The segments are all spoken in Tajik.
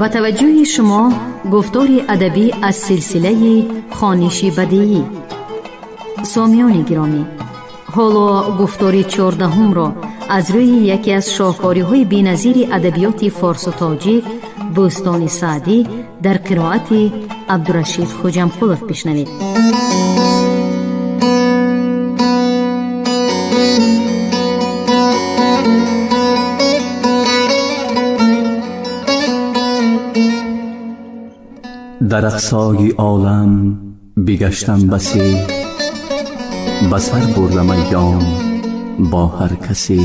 Ба таваҷҷӯҳи шумо гуфтори адабӣ аз силсилаи хониши бадиӣ. Сомиёни гиромӣ, ҳоло гуфтори 14-умро аз рӯи яке аз шоҳкориҳои беназири адабиёти форсу тоҷик, Бӯстони Саъдӣ, дар қироати Абдурашид Хуҷамқулов бишнавед. Дар ақсои олам бигаштам басе, ба сар бурдам айём бо ҳар касе.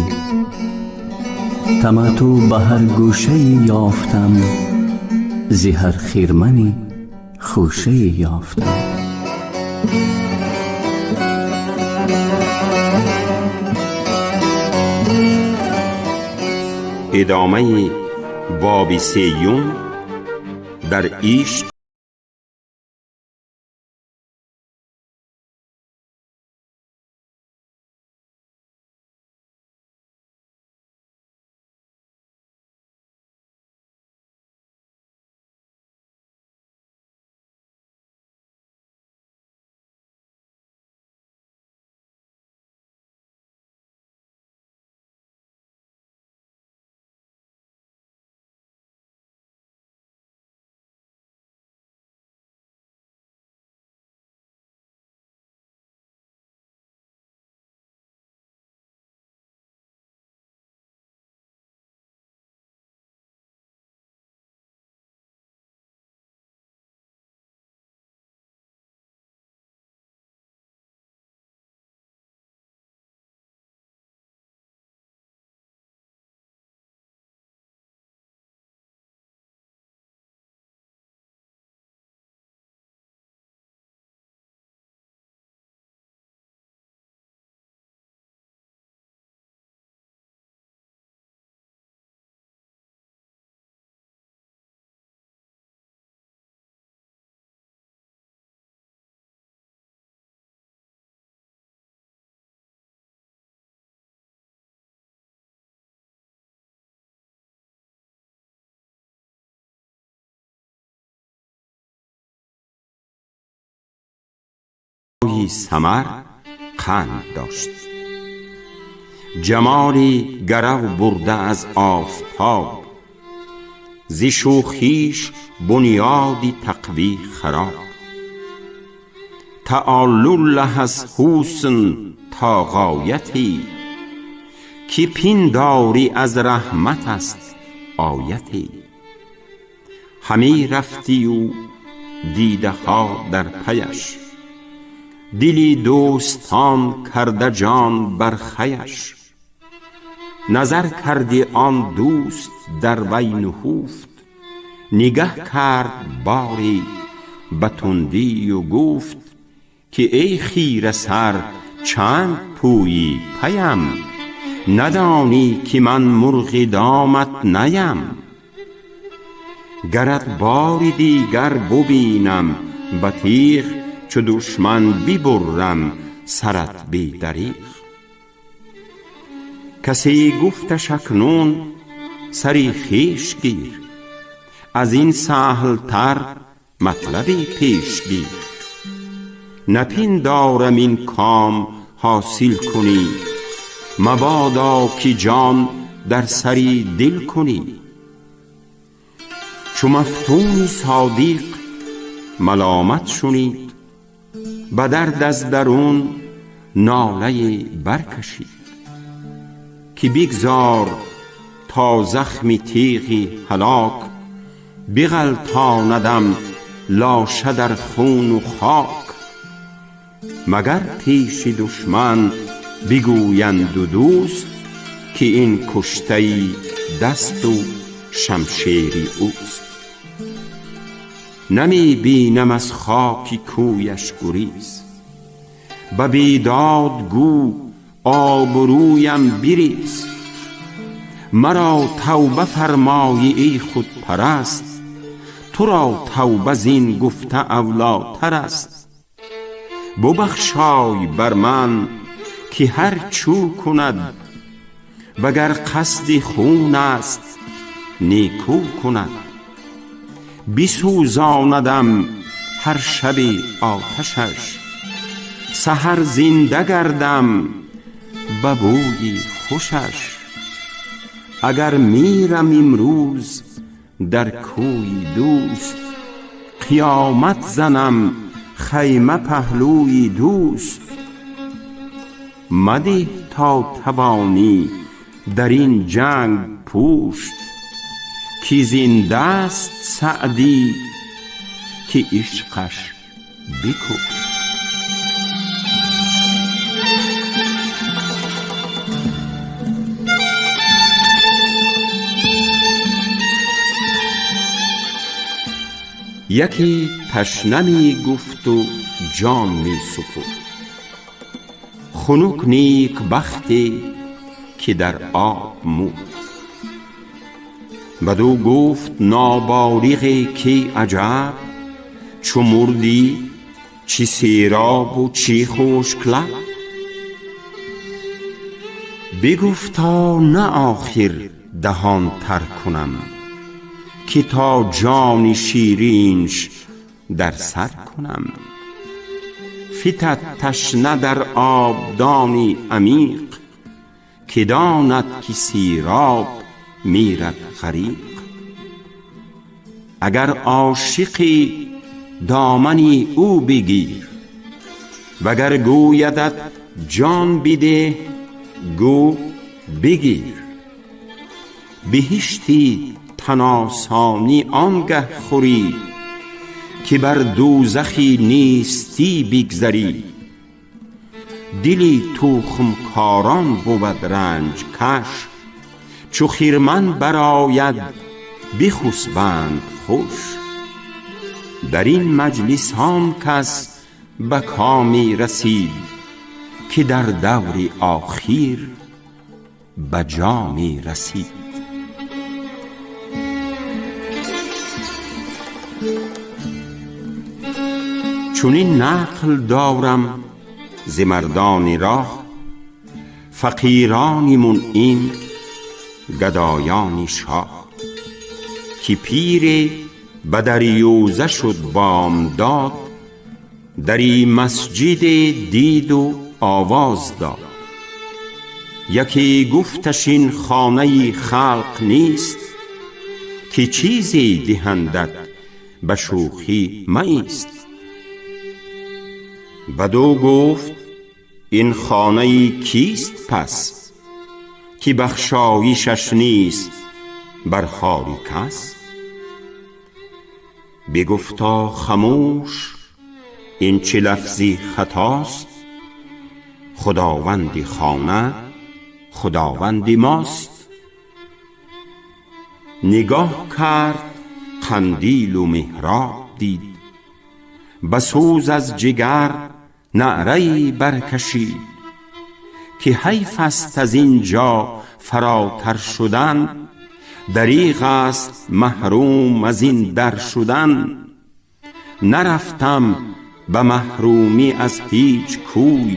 Таматтӯъ ба ҳар гӯшае ёфтам, зи ҳар хирмани хӯшае ёфтам. Идомаи боби сеюм дар ишқ. Самар қанд дошт, ҷамоли гарав бурда аз офтоб, зи шӯхиш бунёди тақвӣ хароб. Таъолуллаҳ аз ҳусн то ғояте, ки пиндорӣ аз раҳмат аст ояте. Ҳамӣ рафтию дидаҳо дар паяш, дили дӯстон карда ҷон бар хаяш. Назар кардӣ, он дӯст дар вай нуҳуфт, нигаҳ кард бори ба тундию гуфт, ки эй хира сар, чанд пӯйӣ паям? Надонӣ ки ман мурғи домат наям? Гарат бори дигар бубинам ба тиғ, чу душман бибурам сарат бе дариғ. Касе гуфташ: акнун сари хеш гир, аз ин саҳлтар матлабе пеш гир. Напиндорам ин ком ҳосил кунӣ, мабодо ки ҷон дар сари дил кунӣ. Чу мафтуни содиқ маломат шунид, ба дард аз дарун нолае баркашид, ки бигзор то захми тиғи ҳалок биғалтонадам лоша дар хуну хок. Магар пеши душман бигӯянду дӯст, ки ин куштаи дасту шамшери ӯст. Нами бинам аз хоки кӯяш гуриз, ба бедод гӯ обрӯям бириз. Маро тавба фармоӣ, эй худпараст, туро тавба зин гуфта авлотар аст. Бубахшой бар ман, ки ҳар чӯ кунад, вагар қасди хун аст, некӯ кунад. Бисӯзонадам ҳар шаби оташаш, саҳар зинда гардам ба бӯи хушаш. Агар мирам имрӯз дар кӯи дӯст, қиёмат занам хайма паҳлӯи дӯст. Мадеҳ то тавонӣ дар ин ҷанг пӯшт, ки зиндаст Саъдӣ ки ишқаш бикушт. Яке ташна мегуфту ҷон месупурд, хунук некбахте ки дар об мурд. Бадӯ гуфт ноболиғе ки аҷаб, чу мурдӣ чӣ серобу чӣ хушклаб? Бигуфта на охир даҳон тар кунам, ки то ҷони ширинш дар сар кунам. Фитад ташна дар обдони амиқ, ки донад ки сироб мирад ғариқ. Агар ошиқӣ домани ӯ бигир, вагар гӯядат ҷон бидеҳ гӯ бигир. Биҳишти таносонӣ он гаҳ хӯрӣ, ки бар дӯзахи нестӣ бигзарӣ. Дили тухмкорон бувад ранҷкаш, чу хирман барояд бихусбанд хуш. Дар ин маҷлис он кас ба коме расид, ки дар даври охир ба ҷоме расид. Чунин нақл дорам зи мардони роҳ, фақирони мунъим, гадоёни шоҳ, ки пире ба дарёза шуд бомдод, дари масҷиде диду овоз дод. Яке гуфташ ин хонаи халқ нест, ки чизе диҳандат ба шӯхӣ маист. Бадӯ гуфт ин хонаи кист пас, ки бахшоишаш нест бар ҳоли кас? Бигуфта хамӯш ин чӣ лафзи хатост, худованди хона худованди мост. Нигоҳ кард қандилу меҳроб дид, ба сӯз аз ҷигар наърае баркашид, ки ҳайф аст аз ин ҷо фаротар шудан, дариғ аст маҳрум аз ин дар шудан. Нарафтам ба маҳрумӣ аз ҳеҷ кӯй,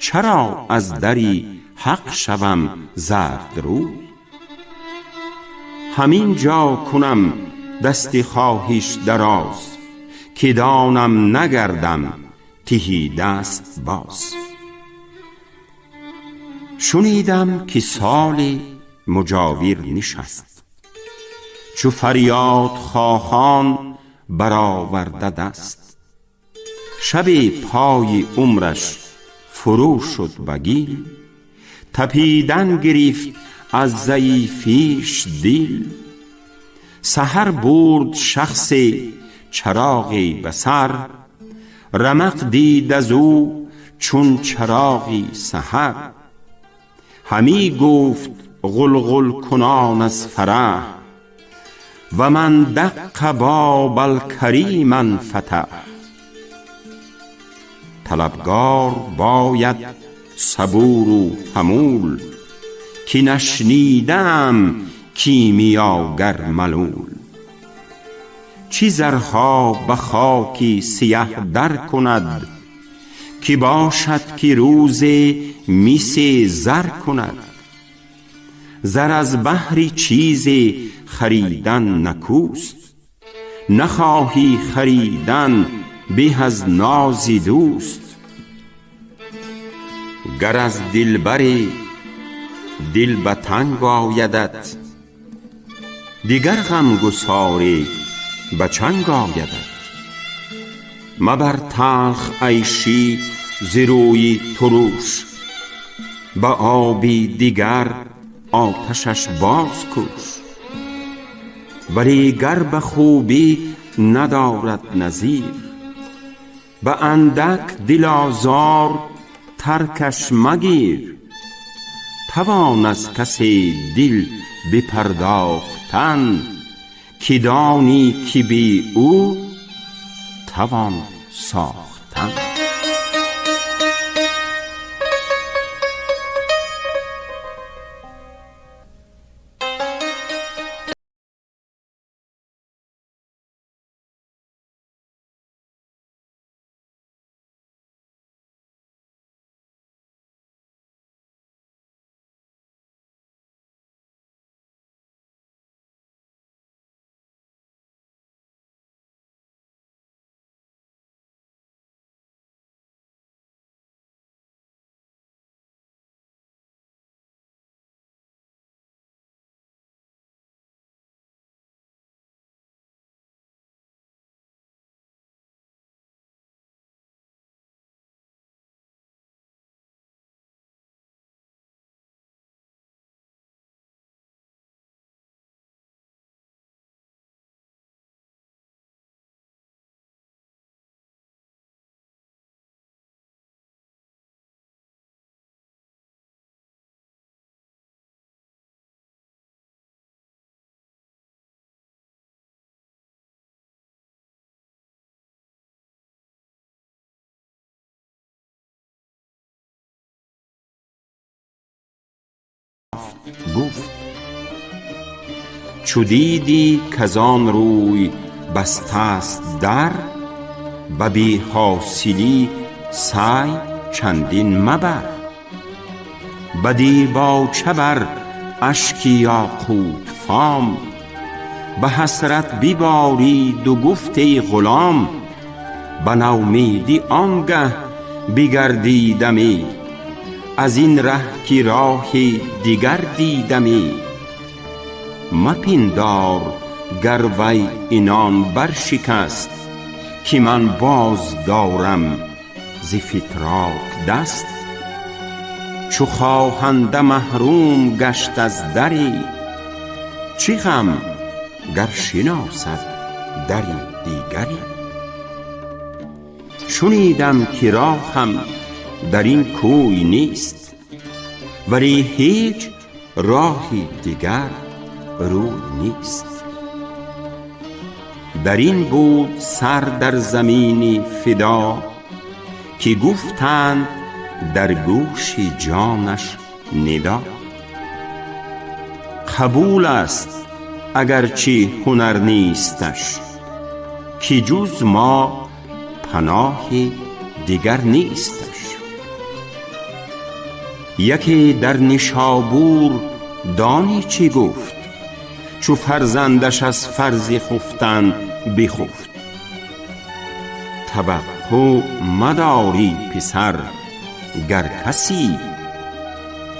чаро аз дари ҳақ шавам зардрӯй? Ҳамин ҷо кунам дасти хоҳиш дароз, ки донам нагардам тиҳидаст боз. Шунидам ки соли муҷовир нишаст, чу фарёд хоҳон бароварда даст. Шаби пои умраш фурӯ шуд ба гил, тапидан гирифт аз заифиш дил. Саҳар бурд шахсе чароғе ба сар, рамақ дид аз ӯ чун чароғи саҳар. Ҳамӣ гуфт ғулғулкунон аз фараҳ, ва ман даққа боб алкарим анфатаҳ. Талабгор бояд сабуру ҳамул, ки нашнидаам кимиёгар малул. Чӣ зарҳо ба хоки сияҳ дар кунад, ки бошад ки рӯзе мисе зар кунад. Зар аз баҳри чизе харидан накӯст, نخواهی خریدن به از ناز دوست. گر از دلبری دل به تنگ آیدت، دیگر غمگساری به چنگ آیدت. مبر تلخ عیشی ز روی ترش، به آبی دیگر آتشش باز کوش. ولی گر به خوبی ندارد نظیر، به اندک دل آزار ترکش مگیر. توان از کسی دل بپرداختن، که دانی که بی او توان ساختن. گفت چو دیدی کزان روی بسته است در، به بی حاصلی سعی چندین مبر. به دیباچه بر اشک یاقوت فام، به حسرت ببارید و گفت ای غلام. به نومیدی آنگه بگردیدمی، از این ره که راه دیگر دیدمی. مپندار گر وی عنان برشکست، که من باز دارم ز فتراک دست. چو خواهنده محروم گشت از دری، چه غم گر شناسد دری دیگری. شنیدم که راهم در این کوی نیست، ولی هیچ راهی دیگر روی نیست. در این بود سر در زمینی فدا، که گفتند در گوش جانش ندا. قبول است اگرچه هنر نیستش، که جز ما پناه دیگر نیستش. یکی در نشابور دانی چی گفت، چو فرزندش از فرض خفتن بخفت. توقع مداری پسر گر کسی،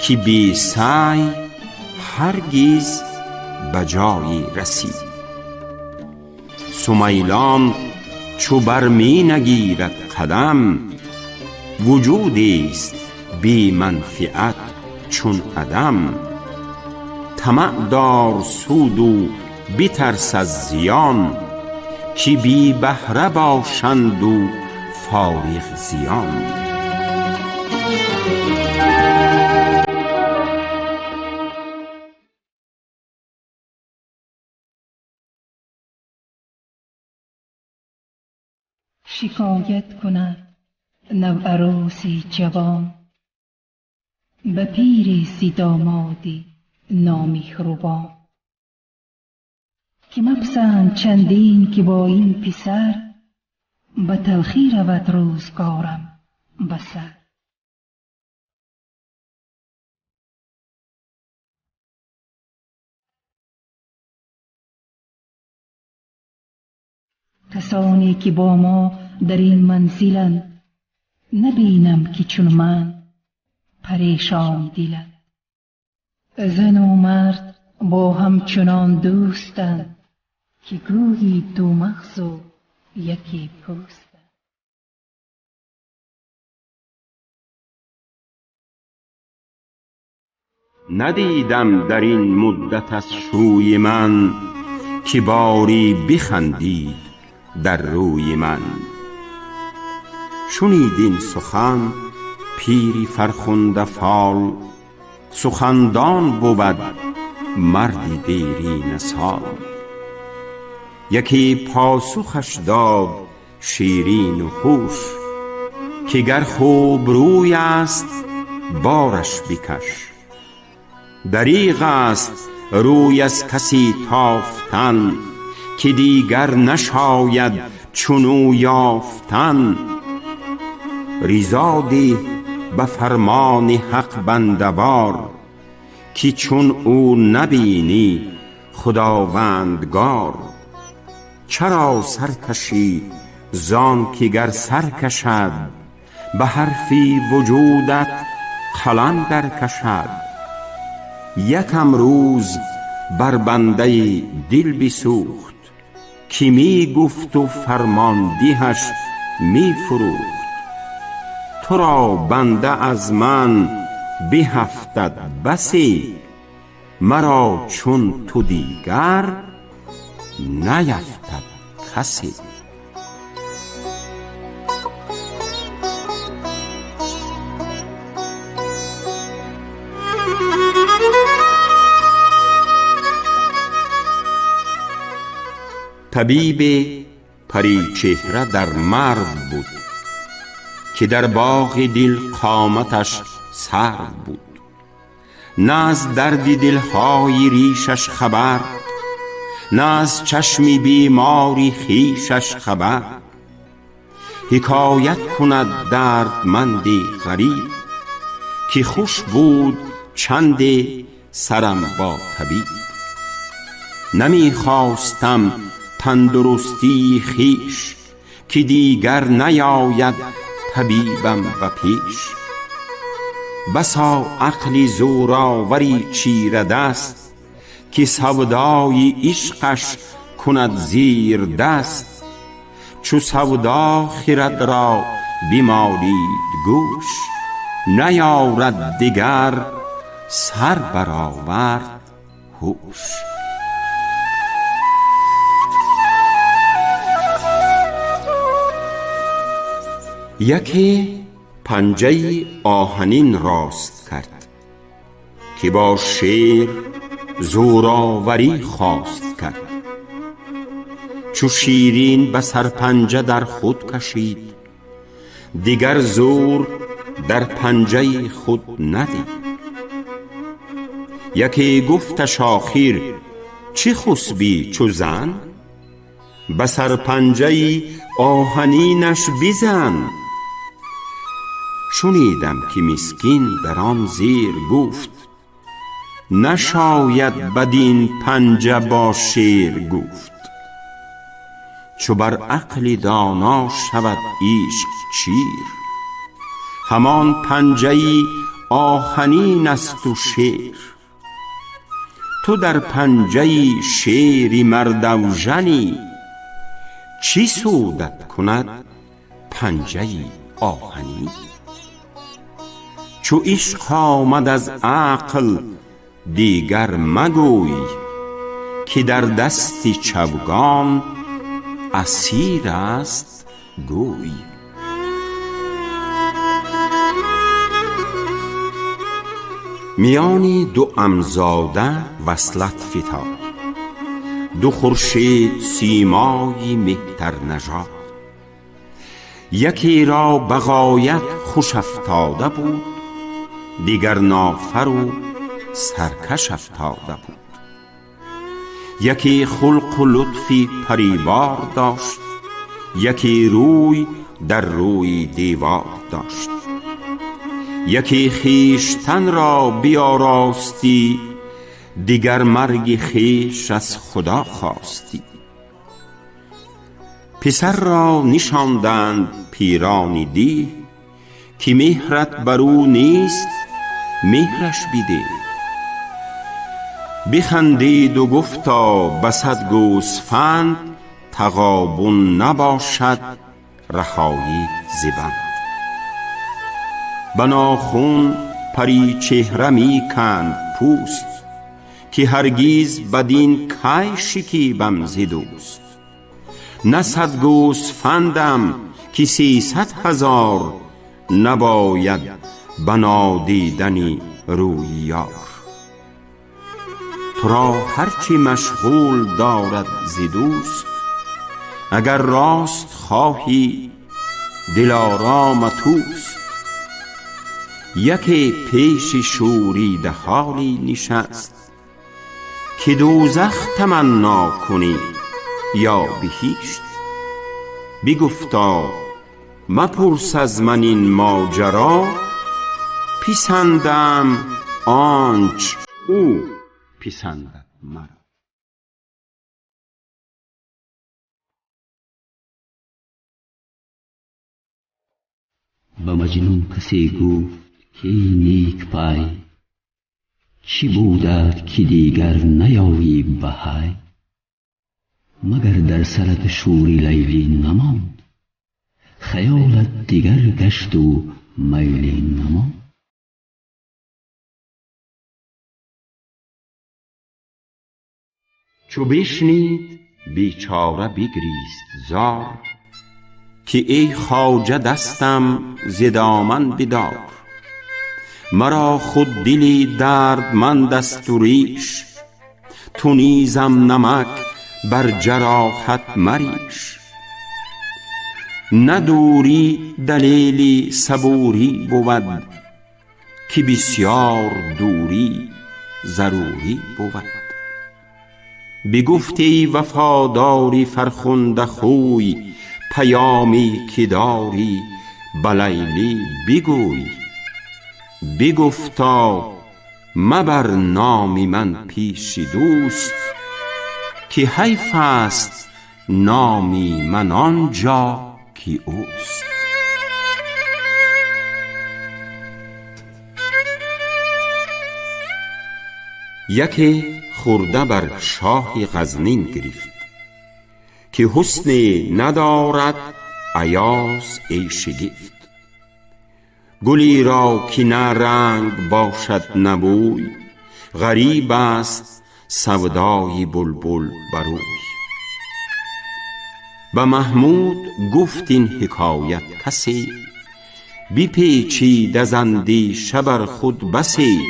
که بی سعی هرگز به جایی رسی. سمیلان چو بر می نگیرد قدم، وجودی است بی منفعت چون عدم. طمع دار سود و بترس از زیان، که بی بهره باشند و فارغ زیان. شکایت کند نوعروسی جوان، به پیری سی دامادی نامهربان. که مپسند چندین که با این پسر، به تلخی رود روزگارم به سر. Касоне ки бо мо дар ин манзиланд, набинам ки чун ман парешон диланд. Зану мард бо ҳам чунон дӯстанд, ки гӯйи ду мағзу яке пӯстанд. Надидам дар ин муддат аз шӯи ман, ки бори бихандид дар рӯи ман. Шунид ин сухан пири фархунда фол, сухандон бувад марди дерина сол. Яке посухаш дод ширину хуш, ки гар хубрӯй аст бораш бикаш. Дариғ аст рӯй аз касе тофтан, ки дигар нашояд чунӯ ёфтан. Ризо деҳ ба фармони ҳақ бандавор, ки чун ӯ набинӣ худовандгор. Чаро сар кашӣ зон ки гар сар кашад, ба ҳарфи вуҷудат қалам даркашад. Якам рӯз бар бандаи дил бисӯхт, ки ми гуфту фармондиҳаш мефурӯхт. Туро банда аз ман биҳафтад басе, маро чун ту дигар наяфтад касе. Табибе паричеҳра дар марв буд, ки дар боғи дил қоматаш сарв буд. На аз дарди дилҳои ришаш хабар, на аз чашми бемори хешаш хабар. Ҳикоят кунад дардманди ғариб, ки хуш буд чанде сарам бо табиб. Намехостам тандурустии хеш, ки дигар наёяд табибам ба пеш. Басо ақли зӯровари чирадаст, ки савдои ишқаш кунад зирдаст. Чу савдо хирадро бимолид гӯш, наёрад дигар сар баровард ҳуш. Яке панҷаи оҳанин рост кард, ки бо шер зӯроварӣ хост кард. Чу ширин ба сарпанҷа дар худ кашид, дигар зӯр дар панҷаи худ надид. Яке гуфташ охир чӣ хусбӣ чу зан, ба сарпанҷаи оҳанинаш бизан. Шунидам ки мискин дар он зер гуфт, нашояд бадин панҷа бо шер гуфт. Чу бар ақли доно шавад ишқ чир, ҳамон панҷаи оҳанин асту шер. Ту дар панҷаи шери мардавжанӣ, чӣ судат кунад панҷаи оҳанӣ? Чу ишқ омад аз ақл дигар магӯй, ки дар дасти чавгон асир аст гӯй. Миёни ду амзода васлат фитод, ду хуршед симои меҳтарнажод. Якеро ба ғоят хуш афтода буд, дигар нофару саркаш афтода буд. Яке хулқу лутфи паривор дошт, яке рӯй дар рӯи девор дошт. Яке хештанро биёростӣ, дигар марги хеш аз худо хостӣ. Писар ро нишонданд пирони деҳ, ки меҳрат бар ӯ нест, меҳраш бидеҳ. Бихандид ва гуфта: ба 100 гӯсфанд тағобун набошад раҳоӣ зи банд. Ба нохун парӣ чеҳра ми канд пӯст, ки ҳаргиз бадин кай шикибам зи дӯст. На 100 гӯсфандам, ки 300,000 набояд ба нодидани рӯи ёр. Туро ҳарчи машғул дорад зи дӯст, агар рост хоҳӣ, дилоромат ӯст. Яке пеши шӯрида ҳолӣ нишаст, ки дӯзах тамано кунӣ ё биҳишт. Бигуфта: мапурс аз ман ин моҷаро, писандам آنچ او پسندد مرا. Ба Маҷнун касе гуфт, ки нек пай, чӣ будат, ки дигар наёӣ ба ҳай? Магар дар сарат шӯри Лайлӣ намонд, хаёлат дигар гашту майлӣ намонд? Чу бишнид, бечора бигрист зар, ки эй хоҷа, дастам зи доман бидор. Маро худ дили дардманд аст у риш, ту низ намак бар ҷароҳат мариш. На дурӣ далели сабурӣ буд, ки бисёр дурӣ зарурӣ буд. Бигуфт: эй вафодори фархунда хӯй, паёме ки дорӣ ба Лайлӣ бигӯй. Бигуфта: мабар номи ман пеши дӯст, ки ҳайф аст номи ман آنجا ки اوست. یکی خرده بر شاه غزنین گرفت که حسن ندارد ایاز ای شگفت. گلی را که نه رنگ باشد نه بوی، غریب است سودای بلبل بروی. به محمود گفت این حکایت کسی، بپیچید از اندیشه بر خود بسی،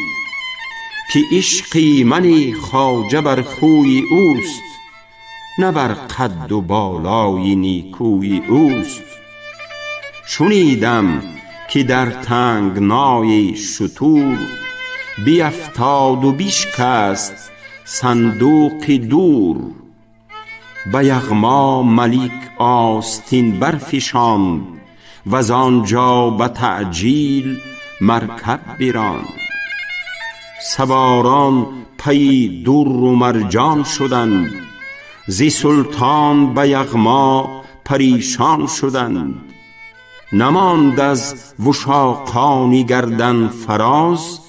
که عشق من خواجه بر خوی اوست، نه بر قد و بالای نیکوی اوست. شنیدم که در تنگنای شتر بیفتاد و بشکست صندوق در. به یغما ملک آستین برفشاند وز آنجا به تعجیل مرکب براند. سواران پی در و مرجان شدند، ز سلطان به یغما پریشان شدند. نماند از وشاقان گردن فراز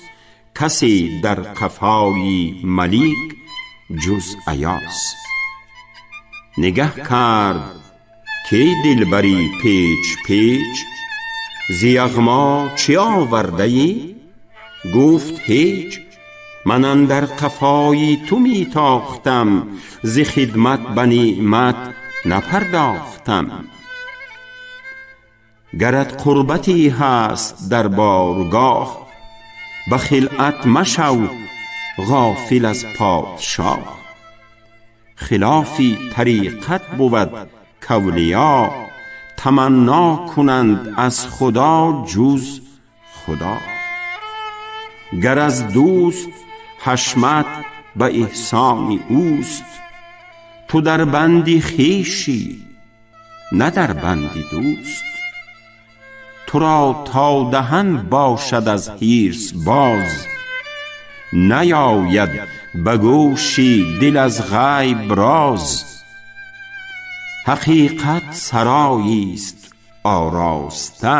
کسی در قفای ملک جز ایاز. نگه کرد کای دلبری پیچ پیچ، ز یغما چه آورده ای؟ گفت: هیچ. من اندر قفای تو می تاختم، ز خدمت به نعمت نپرداختم. گرت قربتی هست در بارگاه، به خلعت مشو غافل از پادشاه. خلاف طریقت بود کاولیا تمنا کنند از خدا جز خدا. گر از دوست حشمت به احسان اوست، تو در بند خویشی نه در بند دوست. تو را تا دهن باشد از حرص باز، نیاید به گوش دل از غیب راز. Ҳақиқат сароист ороста,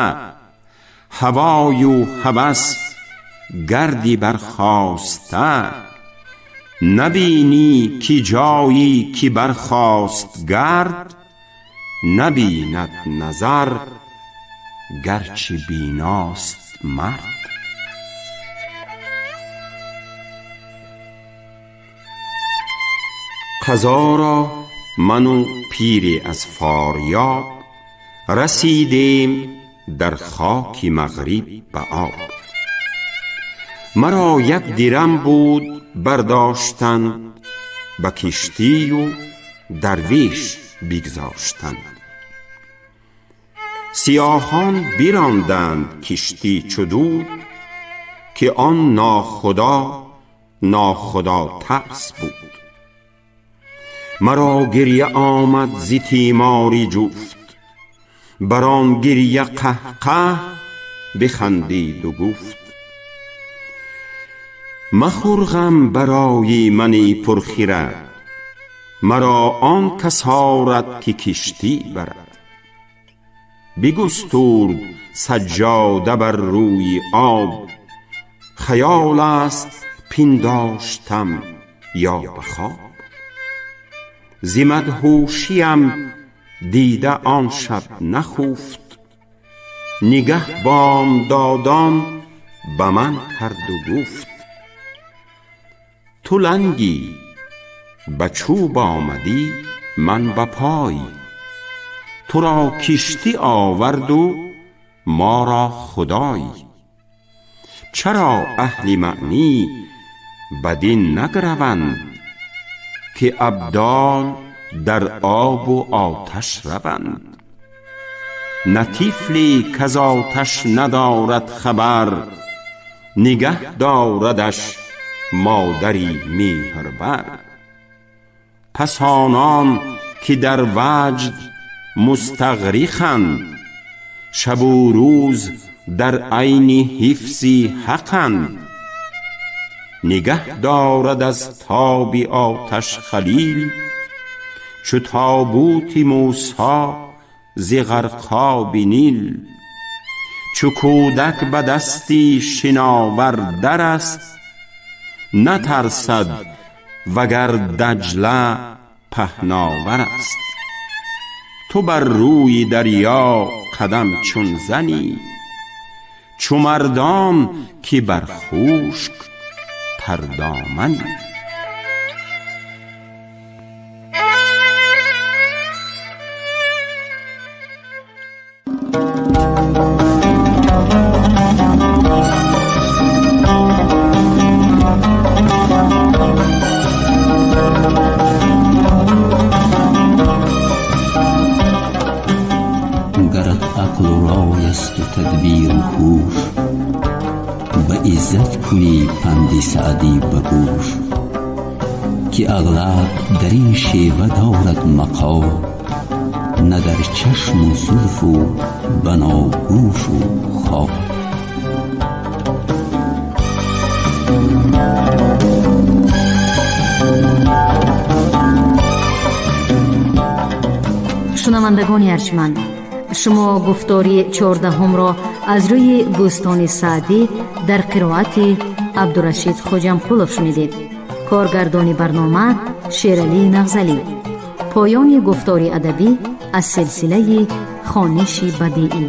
ҳавою ҳавас гардӣ бархоста. Набинӣ ки ҷойӣ ки бархост гард, набинад назар гарчи биност мард. Қазо ро ману пире аз Фориёб расидем дар хоки Мағриб ба об. Маро як дирам буд бардоштанд, ба киштию дарвеш бигзоштанд. Сиёҳон биронданд киштӣ чу дуд, ки он нохудо нохудотарс буд. Маро гирья омад зи тимори ҷуфт, бар он гирья қаҳқаҳ бихандиду гуфт: махӯр ғам барои мани пурхирад, маро он кас орад ки киштӣ барад. Бигустурд саҷҷода бар рӯи об, хаёл аст пиндоштам ё ба хоб. Зи мадҳушиям дида он шаб нахуфт, нигаҳ бомдодон ба ман карду гуфт: ту лангӣ, ба чӯб омадӣ, ман ба пой, туро киштӣ оварду моро худой. Чаро аҳли маънӣ бадин награванд, ки абдол дар обу оташ раванд? На тифле каз оташ надорад хабар, нигаҳ дорадаш модари меҳрбар. Пас онон ки дар ваҷд мустағриқанд, шабу рӯз дар айни ҳифзи ҳақанд. Нигаҳ дорад аз тоби оташ халил, чу тобути Мусо зи ғарқоби Нил. Чу кӯдак ба дасти шиновар дар аст, натарсад вагар Даҷла паҳновар аст. Ту бар рӯи дарё қадам чун занӣ, чу мардон ки бар хушк тардоманӣ. Гарат ақлу рой асту тадбиру ҳуш, ба иззат кунӣ панди Саъдӣ ба гӯш, ки ағлаб дар ин шева дорад мақол, на дар чашму зулфу баногӯшу хол. Шунавандагони арҷманд, шумо гуфтори 14-ҳумро аз рӯи Бӯстони Саъдӣ дар қироати Абдурашид Хоҷамқулов шунидед. Коргардони барнома Шералӣ Нағзалӣ. Поёни гуфтори адабӣ аз силсилаи хониши бадиӣ.